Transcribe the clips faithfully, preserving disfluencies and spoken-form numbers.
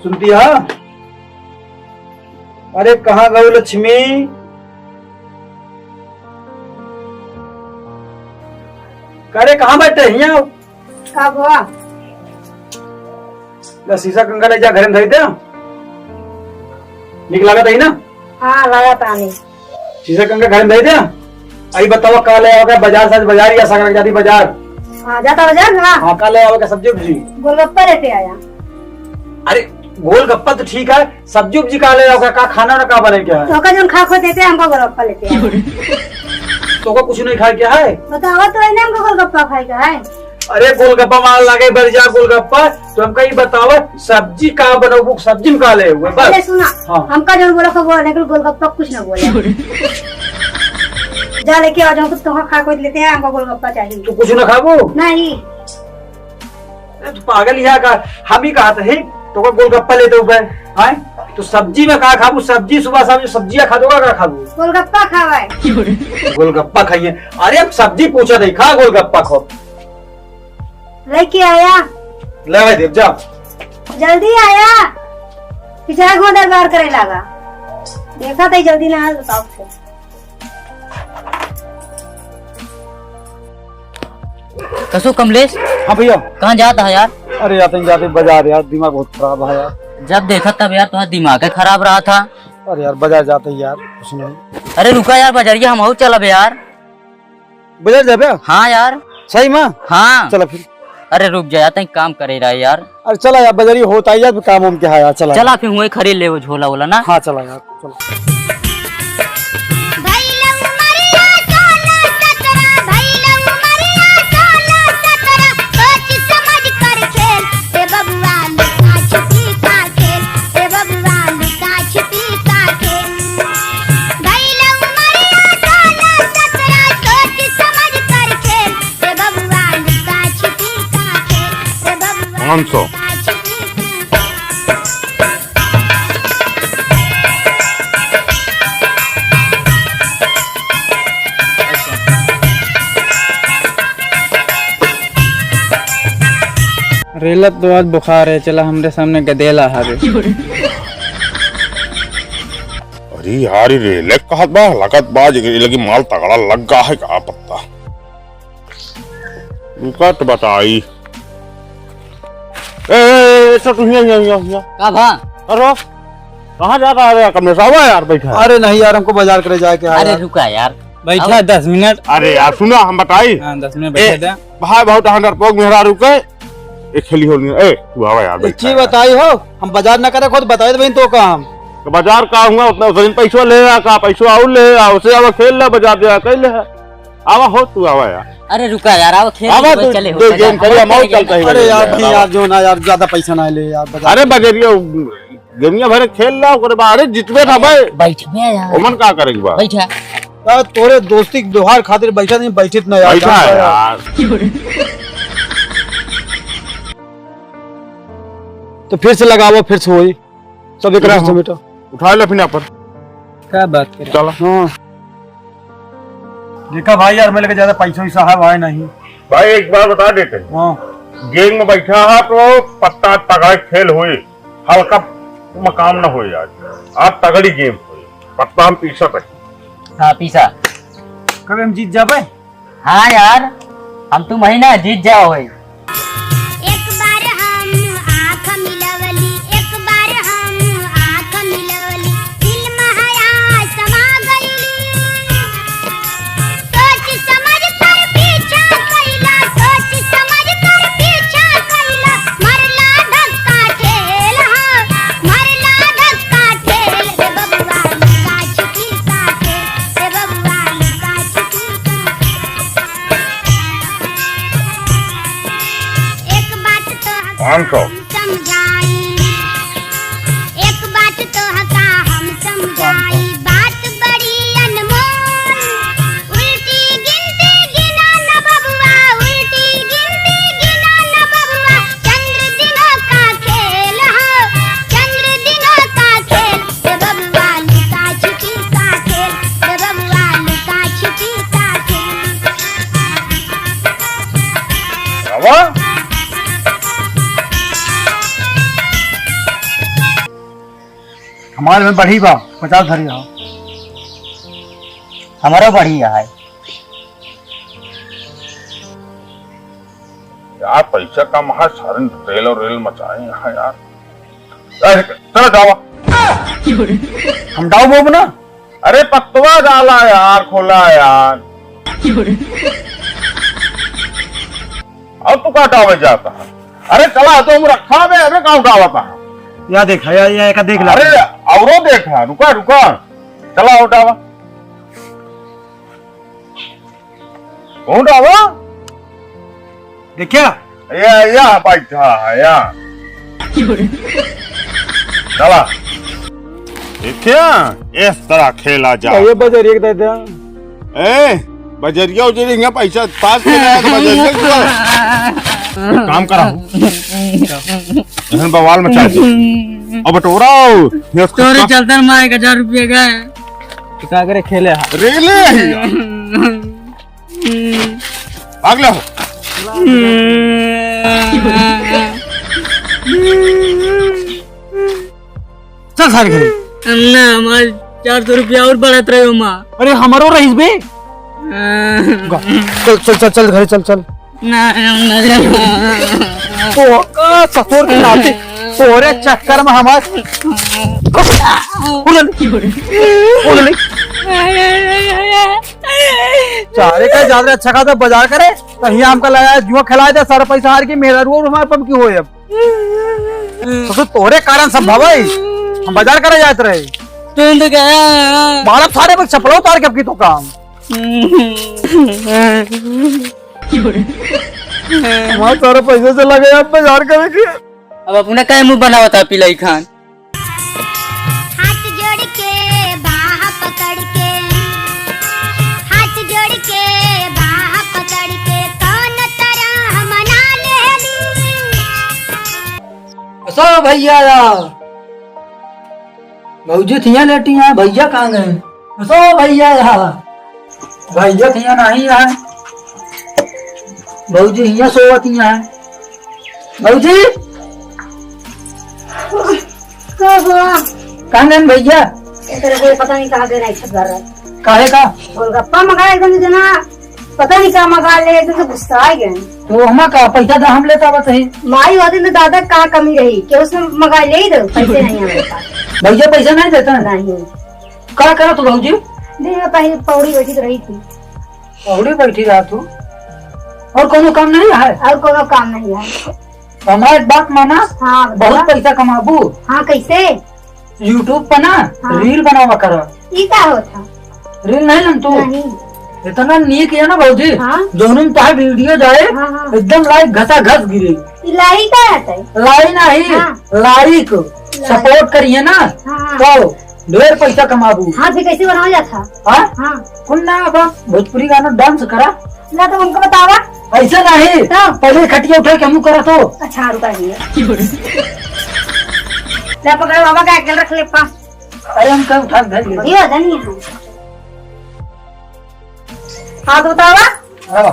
सुनती है? अरे, कहाँ गऊ लक्ष्मी? अरे, कहाँ बैठे हियाँ? का हुआ? ले, शीशा कंघा ले जा, घरे में धई दे। नीक लागत है ना? हाँ, लागत आनी। शीशा कंघा घरे में धई दे। आई बतावा, का ले आवा का बाजार से, आज बाजार या सागर जाती बाजार? हाँ, जाता बाजार ना? हाँ, का ले आवा का सब्जी उब्जी? गोलगप्पा लेते आया। अरे, गोलगप्पा तो ठीक है, सब्जी उब्जी का ले आवा का, का खाना ना का बने क्या है? तो का जौन खा खो देते हैं, हमको गोलगप्पा लेते आया। तो का कुछ नहीं खाए क्या है? बतावा तो है ना, हमको गोलगप्पा खाए का है? अरे गोलगप्पा मार लागे, बढ़िया गोलगप्पा। तो हमका ई बतावा, सब्जी का बनौबू, सब्जी में का ले हुए? बस। पहले सुना, हाँ। हमका जौन बोला को बोला, लेकिन गोलगप्पा कुछ ना बोले। जा लेके आ जाओ, कुछ तो खा खोद लेते हैं, हमका गोलगप्पा चाहिए। तू कुछ ना खाबू? नहीं। अरे तू पागल ही है का? हम ही कहा थे, तो का गोलगप्पा लेते हुए, हैं? तो सब्जी में का खाबू? सब्जी सुबह शाम जो सब्जियां खा दोगा, का खाबू? गोलगप्पा खावा है। गोलगप्पा खाइए। अरे अब सब्जी पूछा नहीं, खा गोलगप्पा खाओ। लेके आया। ले भाई देव, जा। जल्दी आया। पीछा घोड़ा दरबार करे लागा। देखा तो जल्दी ना आया, बताओ फिर। कसो कमलेश? हाँ भैया। कहाँ जाता है यार? अरे यार, तनी जाते बाजार यार, दिमाग बहुत खराब है यार। जब देखा तब यार, तुम्हारा दिमाग ही खराब रहा था। अरे यार, बाजार जाते यार, कुछ नहीं। अरे रुका यार, बाजारिया हम और चलब यार। बजट जाबे? हाँ यार। सही में? हाँ। चला फिर। अरे रुक जा यार, तैं काम करे रहा यार। अरे चला यार, बजरी होता है यार, काम हम क्या है यार, चला। चला फिर वहीं खरीद ले वो झोला वोला ना। हाँ चला यार, चला। पाँच सौ। रेलत तो आज बुखार है, चला हमरे सामने गदेला हवे। अरे यार, ये रेले कहत बा, लगत बा, जे लगी माल तगड़ा लग गा है, का पता। रुका तो बताई। ए, ए, ए, ए, सर, तू हियाँ, हियाँ, हियाँ, हियाँ। का भा? अरे, कहाँ जा रहा है यार? कमलेश, आवा यार, बैठा। अरे नहीं यार, हमको बाजार करे जाए के है अरे यार। रुका यार। बैठा अब दस मिनट। अरे यार, सुना, हम बताई। हाँ, दस मिनट ए, बैठा दे। भाई, बहुत हंडर पोक मेहरा रुके। एक खेली हो नहीं। ए, तू आवा यार, एक बैठा चीज यार। बताई हो, हम बाजार ना करे खुद बताए तो बहन तो काम। तो बाजार का हुआ, उतना उस दिन पैसो ले आ, का पैसो आउर ले आ, उसे आवा खेल ले, बाजार जा, कर ले। आवा हो, तू आवा यार। अरे रुका यार, आवा खेल आवा ले, तू, चले हो, दो बाजार। गेम खेले, हम और चलते हैं अरे यार, बाजार। नहीं यार, जो ना यार, ज्यादा पैसा ना ले यार, बाजार। अरे बजरिया, गेमिया भरे खेल ला, ओकरे बाद, अरे जितबे था भाई। बैठ में यार। ओमन का करेंगे बा? बैठा। यार, तोरे दोस्ती के व्यवहार खातिर बैठा नहीं, बैठित ना यार, बैठा जान है यार। तो फिर से लगावा, फिर से होई। सब एक राह हाँ। समेटा। उठा ले अपने आप पर। का बात करे? चला। हाँ। देखा भाई यार, मेरे लगे ज्यादा पैसा वैसा है भाई नहीं। भाई एक बार बता देते हैं। हाँ। गेम में बैठा है तो पत्ता तगड़ा खेल होई, हल्का मकाम ना होई आज। आज तगड़ी गेम होई। पत्ता हम पीसा तक। हाँ, पीसा। कभी हम जीत जाबे? हाँ यार, हम तुम ही ना जीत जाओ है। एक बार हम आँख मिलवली, एक बार हम आँख मिलवली, दिल महया समा गईली। सोच समझ कर पीछा कइला, सोच समझ कर पीछा पाँच सौ। समझाई, एक बात तोहका हम समझाई, बात बड़ी अनमोल। उल्टी गिनती गिना न बबुआ, उल्टी गिनती गिना न बबुआ, चंद्र दिनों का खेल हो, चंद्र दिनों का खेल। रे बबुआ लुका छिपी का खेल, रे बबुआ लुका छिपी का खेल। बाबा। हमारे में बढ़ी बा, पचास धरी हो। हमारा बढ़िया है। यार, पैसा कम है, सारे रेल और रेल मचाए यहाँ यार। अरे, चलो जावा। हम डाउ बोब ना। अरे, पत्तवा डाला यार, खोला यार। और तू का डावे जाता है? अरे, चला, तो हम रखा बे, अबे का उठावा था? या देख, या, या, एका देख ला। अरे, औरो देख, हाँ, रुका, रुका। चला, उठावा। कौन आवा? देखिया? या, या बैठा है, या। चला। देखिया, इस तरह खेला जा। ये बजरिया के दादा। ए, बजरिया उजरिया यहाँ पैसा पास के लाया तो बजरिया के दो। काम करा। एहन बवाल मचा दे। अब बटोरा हो। ये उसका तोरे का चलते मार एक हजार रुपये गए। तो का करे खेले हा? रेले है यार। भाग ले हो। चल सारे घरे। अन्ना, हमार चार सौ रुपया और बढ़त रहे हो माँ। अरे हमारो रहीस बे। चल, चल, चल, चल घरे चल, चल। ना, हम ना जाबो। तो का ससुर के नाते तोरे चक्कर में हमार उड़ल, उड़ल। सारे का ज्यादा अच्छा खासा बाजार करे, तो हियाँ हमका लगा जुआ खिलाए दे, सारा पैसा हार के मेरा रुआ हमारे पम की होए अब। ससुर तोरे कारण सब भवाई, हम बाजार करे जात रहे। तू तो गया। मारब सारे पर चपला उतार के अब की तो काम। हमारा सारा पैसा चला गया, अब बाजार करे के। अब अपना काहे मुंह बनावत है पिलाई खान? हाथ जोड़ के बाह पकड़ के, हाथ जोड़ के बाह पकड़ के, कौन तरह मना ले लू। सो भैया या, भौजी थिया लेटी हैं, भैया कहाँ गए? सो भैया यहाँ, भैया थिया नहीं है, भौजी हिया सोवत हिया है। भौजी, का हुआ? कहाँ गए भैया? इधर कोई पता नहीं कहाँ गए, नहीं छत भर रहा है। काहे का? गोलगप्पा मंगाए एकदम जना। पता नहीं का मंगा ले, एकदम से गुस्सा आ गए। तो हमा का पैसा दा, हम लेता बस ही। माई होती तो दादा का कमी रही कि उसने मंगा ले ही दो, पैसे नहीं हमारे पास। भैया पैसा नहीं देता? नहीं। का करा तू भौजी? दिन में पहले पौड़ी बैठी तो रही थी। पौड़ी बैठी रहा तू? और कोनो काम नहीं है? और कोनो काम नहीं है। हमार एक बात माना, हाँ, बतावा। बहुत पैसा कमाबू। हाँ, कैसे? YouTube पर ना हाँ। रील बनावा करा। ई का होत है? रील नहीं लन तू? नहीं। इतना नीक है ना भौजी, हाँ। जौन में तोहार वीडियो जाए, हाँ, हाँ। एकदम लाइक घसा घस गिरे। ई लाई का होत है? लाई नहीं, हाँ। लाइक, लाइक। सपोर्ट करिए ना, हाँ, हाँ। तो ढेर पैसा कमाबू। हाँ, फिर कैसे बनावा जात है? हाँ? हाँ। कुल ना बस भोजपुरी गाना डांस करा। ना तो हमको बतावा। ऐसे नहीं। तो? पहले खटिया उठा के हमू करा तो। अच्छा, रुका नहीं है। ले पकड़ बाबा का एंकल रख ले पा। अरे हम कल उठा के धर ले। ये हो जानी है। हाँ, तो बतावा। हाँ।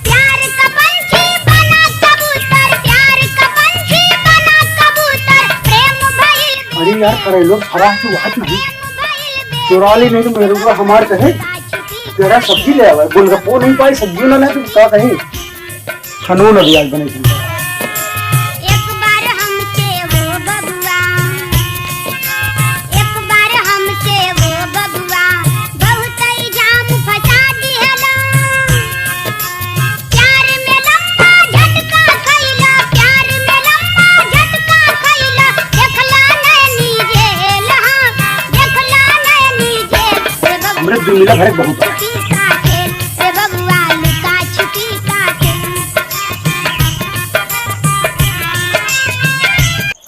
प्यार का पंछी बना कबूतर, प्यार का पंछी बना कबूतर, प्रेम भइल। अरे यार, करेलो, फराक की बात नहीं। चुरा ली नहीं तो मेरे ऊपर हमार कहे, तेरा सब्जी ले आवा, गोलगप्पो नहीं पाई, सब्जी ना ले, तो का कहे? खनून अभी आज बने थी। एक बार हमसे वो बबुआ, एक बार हमसे वो बबुआ, बहुत ही जाम फंसा दिहला। प्यार में लम्बा झटका खइला, प्यार में लम्बा झटका खइला, देखला नैनी जेल, हाँ, देखला नैनी जेल। रे बबुआ, हमरे दुनिया भर बहुत है। लुका छिपी का खेल, रे बबुआ, लुका छिपी का खेल।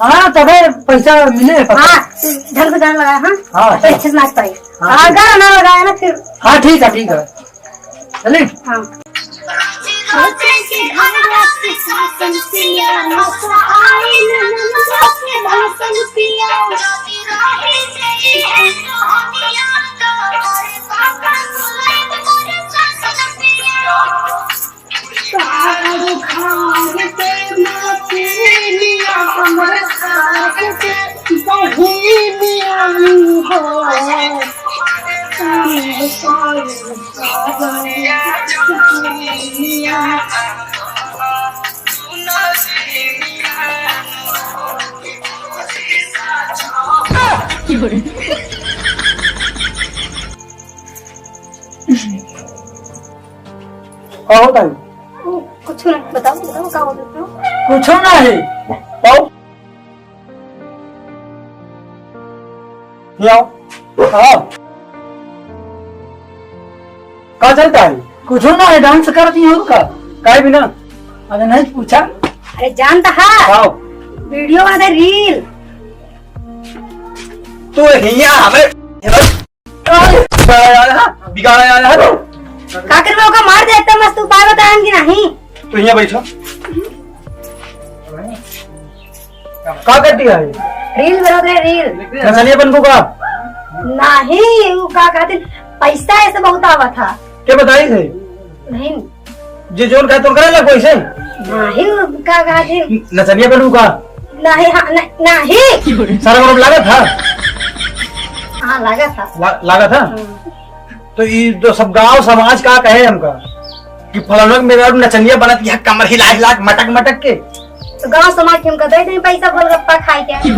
हाँ, तबे पैसा मिले, पता। हाँ, ढंग से गाना लगाया, हाँ? हाँ, तो ठीक। अच्छे से नाच पाए। हाँ, हाँ, ठीक। गाना ना लगाया ना फिर। हाँ, ठीक है, ठीक है। चलिए। हाँ। का होता है? कुछ नहीं, बताओ, बताओ, का बोल रहे हो? कुछ ना है। आओ। आओ। हाँ। का चलता है? कुछ ना है, डांस करती हो का? काय भी ना? अरे नहीं पूछा। अरे जानता है? आओ। वीडियो वाला रील। तू हिया हमें बिगाड़ा यार, हाँ? बिगाड़ा यार, हाँ? का करबे, ओका मार दे, इतना मस्त उपाय बताएन कि नहीं? तू हिया बैठो। का कर दिया है? रील बनावत रहे, रील। नचनिया बन को का? नहीं, वो का कहते, पैसा ऐसे बहुत आवा था। के बताई थे? नहीं। जे जोन कहे तोन करे ला कोई से? नाही, का कहा जी? नचनिया बनू का? नाही, हाँ, न-, नाही। सारा गरम लागत था? हाँ, लागत था। ला-, लागत था? हाँ। तो ई तो सब गांव समाज का कहे हमका कि फलाना के मेहरारू नचनिया बनत, यहाँ कमर हिला हिला के मटक मटक के। तो गांव समाज के हमका दे दें पैसा गोलगप्पा खाए के।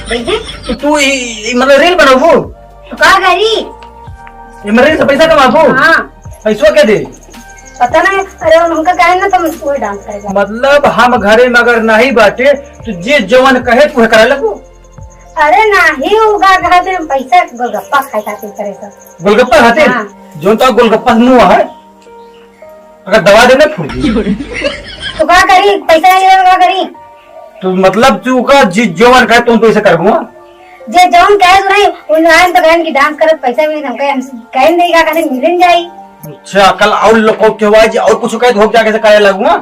देखे? तो तू ई, ई मतलब रील बनबू? तो का करी? ये मरे से पैसा कमाबू? हाँ। पैसवा के दे? पता नहीं, अरे उनका कहे ना तो हम वही डांस करेगा। मतलब हम घरे में अगर नहीं बाटे तो जे जवन कहे तू करे लगू? अरे नाही, उ का कहते हैं, पैसा गोलगप्पा खाए खातिर करे सब। गोलगप्पा खातिर? हाँ। जोन तो गोलगप्पा मुंह है। अगर दवा देना फूट गई। तो का करी? पैसा नहीं देवे, का करी? तो मतलब तू का जी, जो मन करे, तुम तो ऐसे कर दूंगा। जे जौन कहे तो नहीं, उन आयन तो कहन कि डांस करत पैसा मिले, हम कहे, हम कहन नहीं का, कहते मिलन जाई। अच्छा, कल और लोग को क्यों आए जी, और कुछ कहे तो हो क्या, कैसे करे लगूंगा?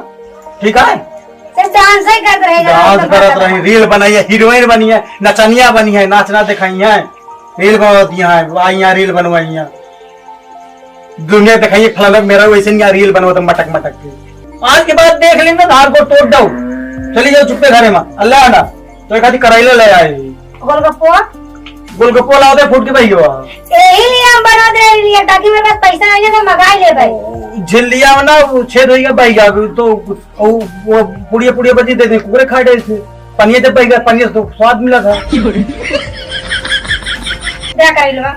ठीक है? सिर्फ डांस ही करत रहे, डांस करत रही, रील बनाई है, हीरोइन बनी है, नचनिया बनी है, नाचना दिखाई है, रील बनवा दिया है, आई यहाँ रील बनवाई है। दुनिया देखाइए, फलाना मेरा वैसे नहीं, रील बनवा तो मटक मटक के। आज के बाद देख लेना, धार को तोड़ दो, चली जाओ चुप्पे घरे में। अल्लाह ना, तो एक आधी करैला ले आए। गोलगप्पो? गोलगप्पो लाओ दे, फूट के भाई हो। यही लिए हम बनवा दे रहे लिए, ताकि मेरे पास पैसा नहीं है, तो मंगा ले भाई। झिल्लिया में ना, वो छेद होइगा भाई, तो वो, वो पुड़िया, पुड़िया बची दे दे, कुकुरे खा डे से। पनिया जब भाई, पनिया तो स्वाद मिला था। क्या करैलवा?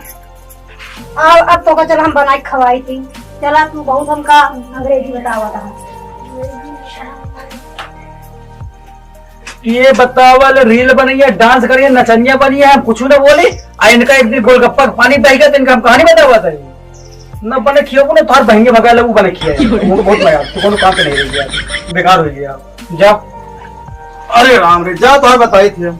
अब, अब तो का चल हम बनाई खवाई थी। चला तू बहुत हमका अंग्रेजी बतावा था। ये बतावा ले रील बनइया, डांस करिए, नचनिया बनिए, हम कुछ ना बोली। आ इनका एक दिन गोलगप्पा के पानी बह गया तो इनका हम कहानी बतावा था। न बने खियो को ना, तोहर बहिने भगा लगू बने खिया। वो बहुत मजा, तू कोनो काम पे नहीं रह गया, बेकार हो गया। जा। अरे राम रे, जा तोहर बताई थी।